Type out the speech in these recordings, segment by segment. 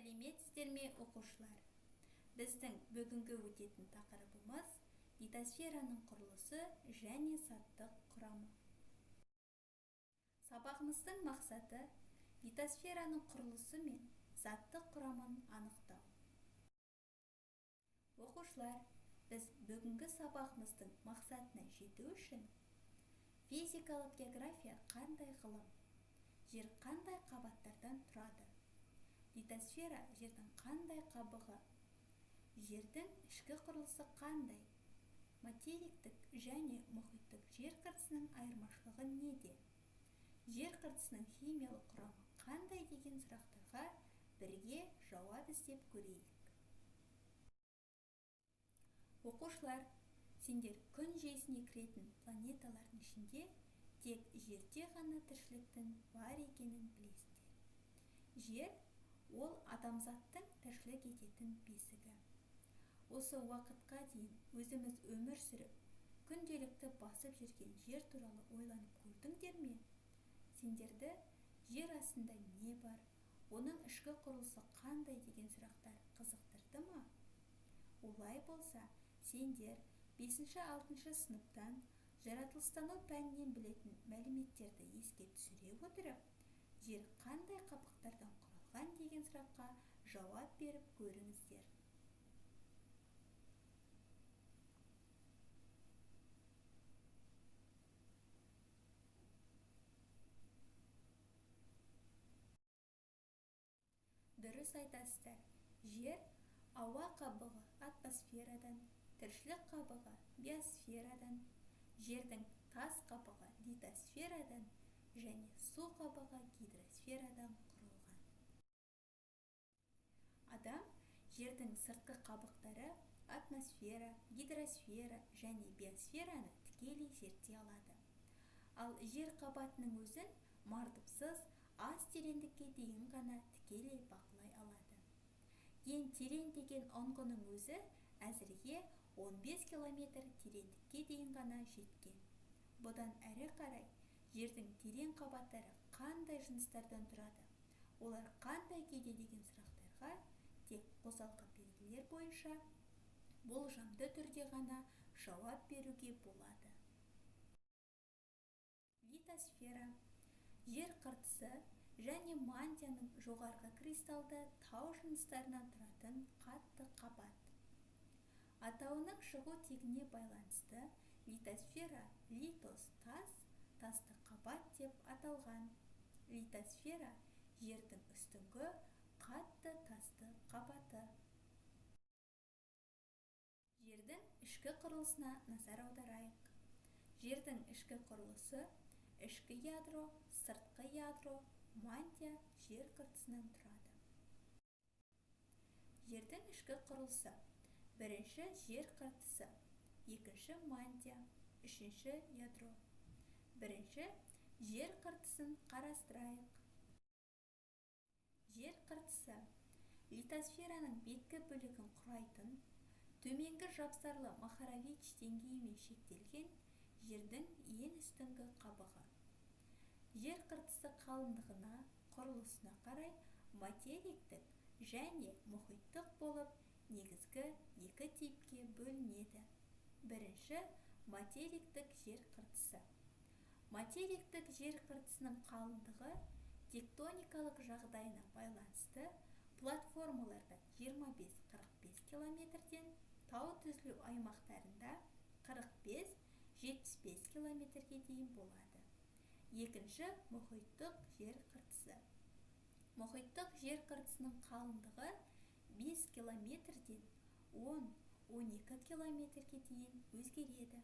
Сәлеметсіздер ме, оқушылар? Біздің бүгінгі өтетін тақырыбымыз литосфераның құрылысы және заттық құрамы. Сабағымыздың мақсаты литосфераның құрылысы мен заттық құрамын анықтау. Оқушылар, біз бүгінгі сабағымыздың мақсатына жету үшін физикалық география қандай ғылым, жер қандай қабаттардан тұрады, литосфера жердің қандай қабығы, жердің ішкі құрылысы қандай, материктік және мұхиттық жер қыртысының айырмашылығы неде, жер қыртысының химиялық құрамы қандай деген сұрақтарға бірге жауап іздеп көрейік. Оқушылар, сендер күн жүйесіне кіретін планеталардың ішінде тек жерде ғана тіршіліктің бар екенін білесіздер. Жер ол адамзаттың тіршілік ететін бесігі. Осы уақытқа дейін өзіміз өмір сүріп, күнделікті басып жүрген жер туралы ойланып көрдіңдер ме? Сендерді жер астында не бар, оның ішкі құрылысы қандай деген сұрақтар қызықтырды ма? Олай болса, сендер 5-6 сыныптан жаратылыстану пәнінен білетін мәліметтерді еске түсіре отырып, жер қандай қабықтардан құралған деген сұраққа жауап беріп көріңіздер. Дұрыс айтасыздар, жер ауа қабығы атмосферадан, тіршілік қабығы биосферадан, жердің тас қабығы литосферадан және су қабығы гидросферадан құрылған. Адам жердің сыртқы қабықтары атмосфера, гидросфера және биосфераны тікелей зерттей алады. Ал жер қабатының өзін мардымсыз аз тереңдікке дейін ғана тікелей бақылай алады. Ең терең деген ұңғының өзі әзірге 15 километр тереңдікке дейін ғана жеткен. Бұдан әрі қарай жердің терең қабаттары қандай жыныстардан тұрады, олар қандай күйде деген сұрақтарға тек қосалқы белгілер бойынша болжамды түрде ғана жауап беруге болады. Литосфера жер қыртысы және мантияның жоғарғы кристалды тау жыныстарынан тұратын қатты қабат. Атауының шығу тегіне байланысты литосфера литос тас, тасты қабат деп аталған. Литосфера жердің үстіңгі қатты тасты қабаты. Жердің ішкі құрылысына назар аударайық. Жердің ішкі құрылысы ішкі ядро, сыртқы ядро, мантия жер қыртысынан тұрады. Жердің ішкі құрылысы: бірінші жер қыртысы, екінші мантия, үшінші ядро. Бірінші жер қыртысын қарастырайық. Жер қыртысы литосфераның беткі бөлігін құрайтын, төменгі жапсарлы Махарович деңгейімен шектелген жердің ең үстіңгі қабығы. Жер қыртысы қалыңдығына, құрылысына қарай материктік және мұхиттық болып негізгі екі типке бөлінеді. Бірінші материктік жер қыртысы. Материктік жер қыртысының қалыңдығы тектоникалық жағдайына байланысты платформаларда 25-45 километрден, тау түзілу аймақтарында 45-75 километрге дейін болады. Екінші мұхиттық жер қыртысы. Мұхиттық жер қыртысының қалыңдығы 5 километрден 10-12 километрге дейін өзгереді.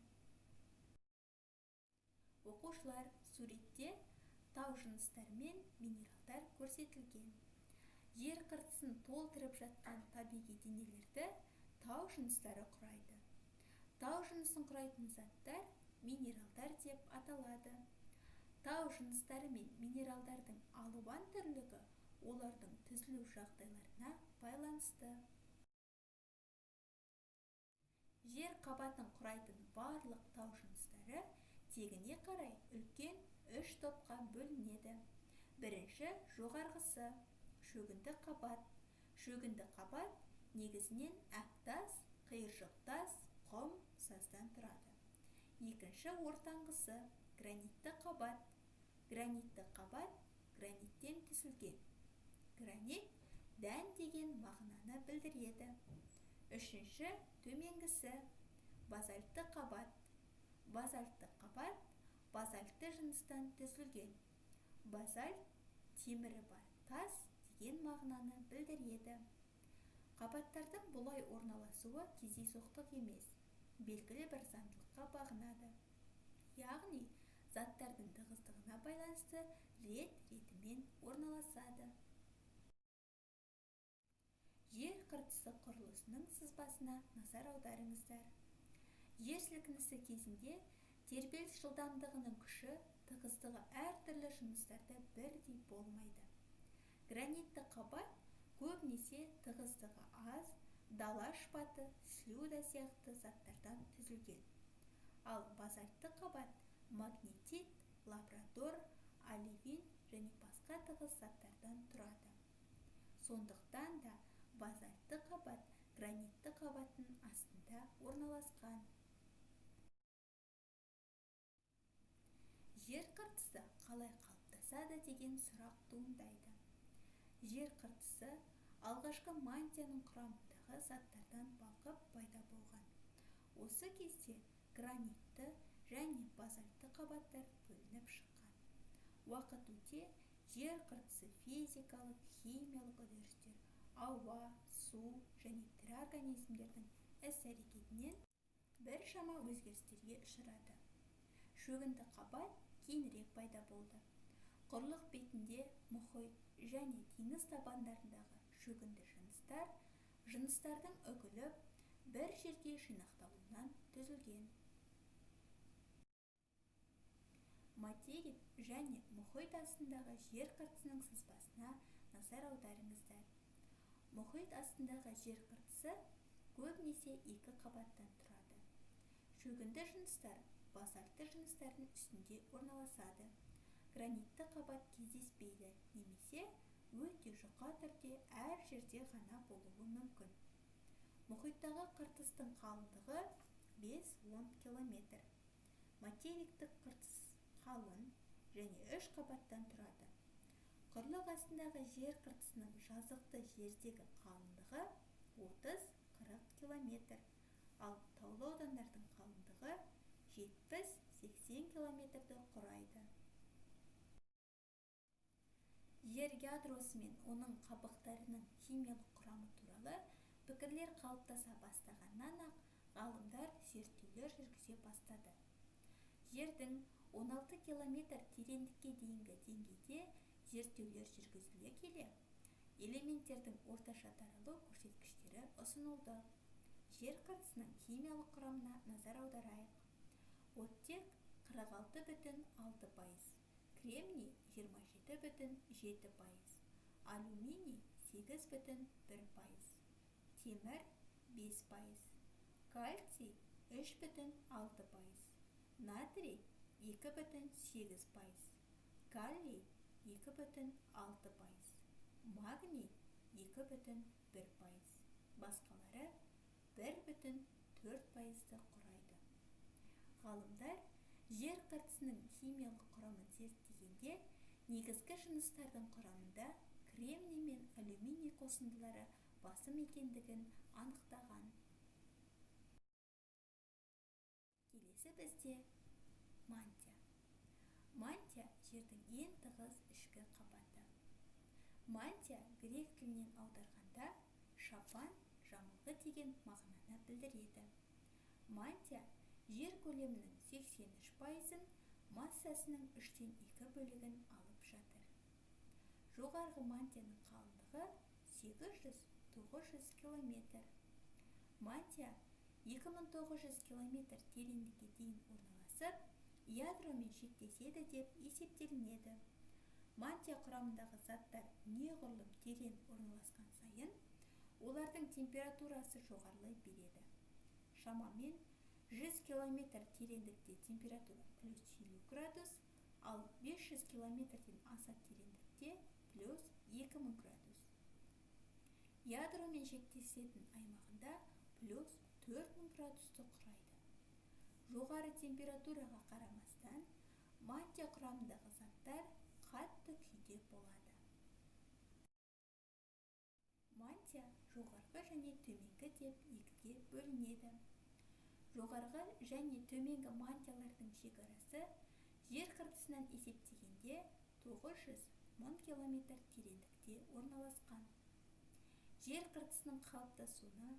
Оқушылар, суретте тау жыныстары мен минералдар көрсетілген. Жер қыртысын толтырып жатқан табиғи денелерді тау жыныстары құрайды. Тау жынысын құрайтын заттар минералдар деп аталады. Тау жыныстары мен минералдардың алуан түрлігі олардың түзілу жағдайларына байланысты. Жер қабатын құрайтын барлық тау жыныстары тегіне қарай үлкен үш топқа бөлінеді. Бірінші жоғарғысы шөгінді қабат. Шөгінді қабат негізінен әктас, қиыршық тас, құм, саздан тұрады. Екінші ортаңғысы гранитті қабат. Гранитті қабат граниттен түзілген. Гранит дән деген мағынаны білдіреді. Үшінші төменгісі базальтты қабат. Базальтты қабат базальтты жыныстан түзілген. Базальт темірі бар тас деген мағынаны білдіреді. Қабаттардың бұлай орналасуы кездейсоқтық емес, белгілі бір заңдылыққа бағынады. Яғни заттардың тығыздығына байланысты рет-ретімен орналасады. Жер қыртысы құрылысының сызбасына назар аударыңыздар. Жер сілкінісі кезінде тербеліс жылдамдығының күші тығыздығы әртүрлі жыныстарда бірдей болмайды. Гранитті қабат көбінесе тығыздығы аз, дала шпаты, слюда сияқты заттардан түзілген. Ал базальтты қабат магнетит, лабрадор, оливин және басқа тығыз заттардан тұрады. Сондықтан да базальтты қабат гранитті қабаттың астында орналасқан. Жер қыртысы қалай қалыптасады деген сұрақ туындайды. Жер қыртысы алғашқы мантияның құрамындағы заттардан балқып пайда болған. Осы кезде гранитті және базальтты қабаттар бөлініп шыққан. Уақыт өте жер қыртысы физикалық, химиялық үдерістер, ауа, су және тірі организмдердің іс-әрекетінен біршама өзгерістерге ұшырады. Шөгінді қабат кейінірек пайда болды. Құрлық бетінде мұхит және теңіз табандарындағы шөгінді жыныстар жыныстардың үгіліп, бір жерге жинақталуынан түзілген. Материк және мұхит астындағы жер қыртысының сызбасына назар аударыңыздар. Мұхит астындағы жер қыртысы көбінесе екі қабаттан тұрады. Шөгінді жыныстар базальтты жыныстардың үстінде орналасады. Гранитті қабат кездеспейді немесе өте жұқа түрде әр жерде ғана болуы мүмкін. Мұхиттағы қыртыстың қалыңдығы 5-10 километр. Материктік қыртыс қалың және үш қабаттан тұрады. Құрлық астындағы жер қыртысының жазықты жердегі қалыңдығы 30-40 километр, ал таулы аудандардың қалыңдығы 70-80 километрді құрайды. Жер ядросы мен оның қабықтарының химиялық құрамы туралы пікірлер қалыптаса бастағаннан-ақ ғалымдар зерттеулер жүргізе бастады. Жердің 16 километр тереңдікке дейінгі деңгейде зерттеулер жүргізіле келе, элементтердің орташа таралу көрсеткіштері ұсынылды. Жер қыртысының химиялық құрамына назар аударайық. Оттек 46,6%, кремний 27,7%, алюминий 8,1%, темір 5%, кальций 3,6%, натрий 2,8%, калий 2,6%, магний 2,1%, басқалары 1,4%-ды құрайды. Ғалымдар жер қыртысының химиялық құрамын зерттегенде негізгі жыныстардың құрамында кремний мен алюминий қосындылары басым екендігін анықтаған. Келесі бізде мантия. Мантия жердің ең тығыз ішкі қабаты. Мантия грек тілінен аударғанда шапан, жамылғы деген мағынаны білдіреді. Мантия жер көлемінің 83%-ын, массасының 2/3 бөлігін алып жатыр. Жоғарғы мантияның қалыңдығы 800-900 километр. Мантия 2900 километр тереңдікке дейін орналасып, ядромен шектеседі деп есептелінеді. Мантия құрамындағы заттар неғұрлым терең орналасқан сайын, олардың температурасы жоғарылай береді. Шамамен 100 километр тереңдікте температура плюс 50 градус, ал 500 километрден аса тереңдікте плюс 2000 градус. Ядромен шектесетін аймағында плюс 4000 градусты құрайды. Жоғары температураға қарамастан, мантия құрамындағы заттар қатты күйде болады. Мантия жоғарғы және төменгі деп екіге бөлінеді. Жоғарғы және төменгі мантиялардың шекарасы жер қыртысынан есептегенде 900 мың километр тереңдікте орналасқан. Жер қыртысының қалыптасуына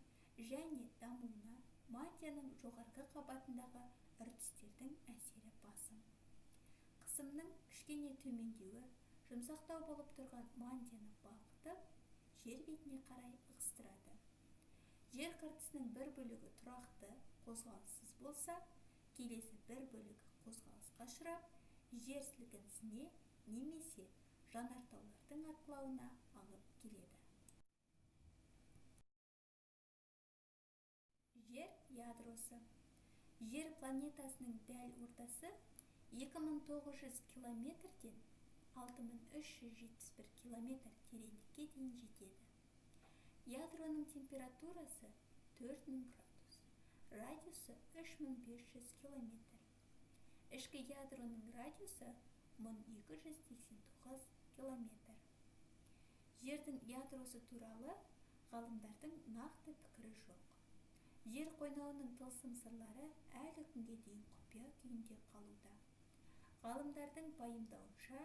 және дамуына мантияның жоғарғы қабатындағы үрдістердің әсері басым. Қысымның кішкене төмендеуі жұмсақтау болып тұрған мантияны балқытып, жер бетіне қарай ығыстырады. Жер қыртысының бір бөлігі тұрақты, қозғалыссыз болса, келесі бір бөлігі қозғалысқа ұшырап, жер сілкінісіне немесе жанартаулардың атқылауына алып келеді. Жер ядросы. Жер планетасының дәл ортасы 2900 километрден 6371 километр тереңдікке дейін жетеді. Ядроның температурасы 4000 градус, радиусы 3500 километр. Ішкі ядроның радиусы 1289 километр. Жердің ядросы туралы ғалымдардың нақты пікірі жоқ. Жер қойнауының тылсым сырлары әлі күнге дейін құпия күйінде қалуда. Ғалымдардың пайымдауынша,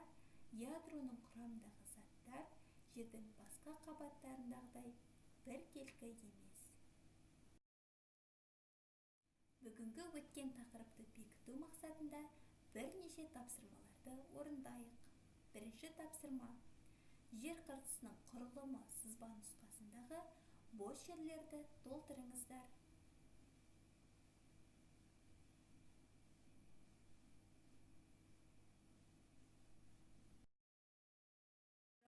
ядроның құрамындағы заттар жердің басқа қабаттарындағыдай біркелкі емес. Бүгінгі өткен тақырыпты бекіту мақсатында бірнеше тапсырмаларды орындайық. Бірінші тапсырма. Жер қыртысының құрылымы сызба нұсқасындағы бос жерлерді толтырыңыздар.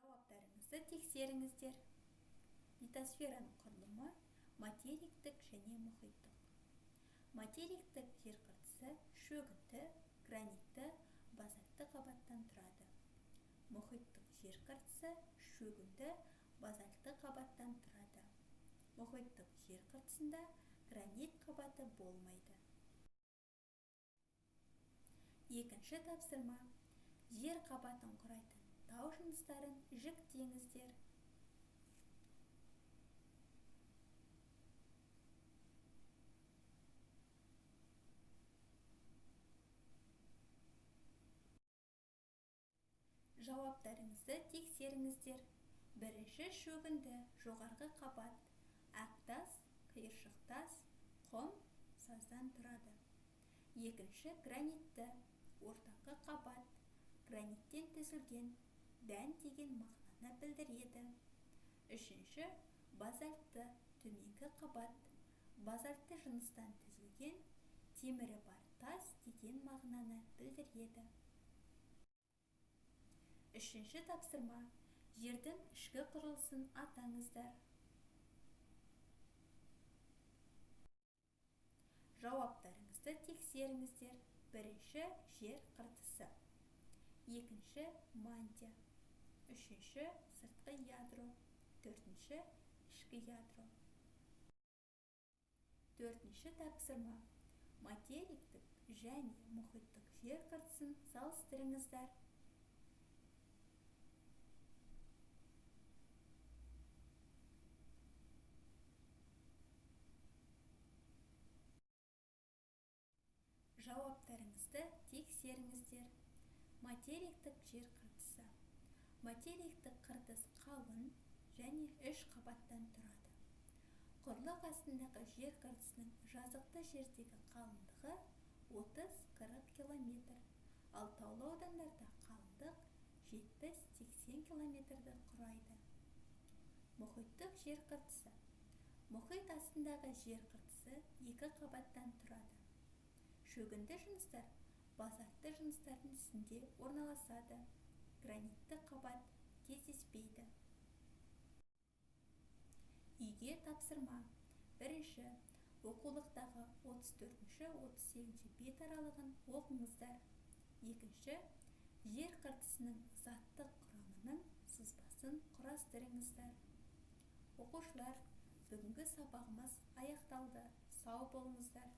Жауаптарыңызды тексеріңіздер. Литосфераның құрылымы материктік және мұхиттық. Материктік жер қыртысы шөгінді, гранитті, базальтты қабаттан тұрады. Мұхиттық жер қыртысы шөгінді, базальтты қабаттан тұрады. Мұхиттық жер қыртысында гранит қабаты болмайды. Екінші тапсырма. Жер қабатын құрайтын тау жыныстарын жіктеңіздер. Жауаптарыңызды тексеріңіздер. Бірінші шөгінді, жоғарғы қабат, ақтас, қиыршықтас, құм, саздан тұрады. Екінші гранитті, ортаңғы қабат, граниттен түзілген, дән деген мағынаны білдіреді. Үшінші базальтты, төменгі қабат, базальтты жыныстан түзілген, темірі бар тас деген мағынаны білдіреді. Үшінші тапсырма. Жердің ішкі құрылысын атаңыздар. Жауаптарыңызды тексеріңіздер. Бірінші жер қыртысы, екінші мантия, үшінші сыртқы ядро, төртінші ішкі ядро. Төртінші тапсырма. Материктік және мұхиттық жер қыртысын салыстырыңыздар. Жауаптарыңызды тексеріңіздер. Материктік жер қыртысы. Материктік қыртыс қалың және үш қабаттан тұрады. Құрлық астындағы жер қыртысының жазықты жердегі қалыңдығы 30-40 километр, ал таулы аудандарда қалыңдық 70-80 километрді құрайды. Мұхиттық жер қыртысы. Мұхит астындағы жер қыртысы екі қабаттан тұрады. Шөгінді жыныстар базальтты жыныстардың үстінде орналасады. Гранитті қабат кездеспейді. Үйге тапсырма. Бірінші, оқулықтағы 34-38 бет аралығын оқыңыздар. Екінші, жер қыртысының заттық құрамының сызбасын құрастырыңыздар. Оқушылар, бүгінгі сабағымыз аяқталды. Сау болыңыздар.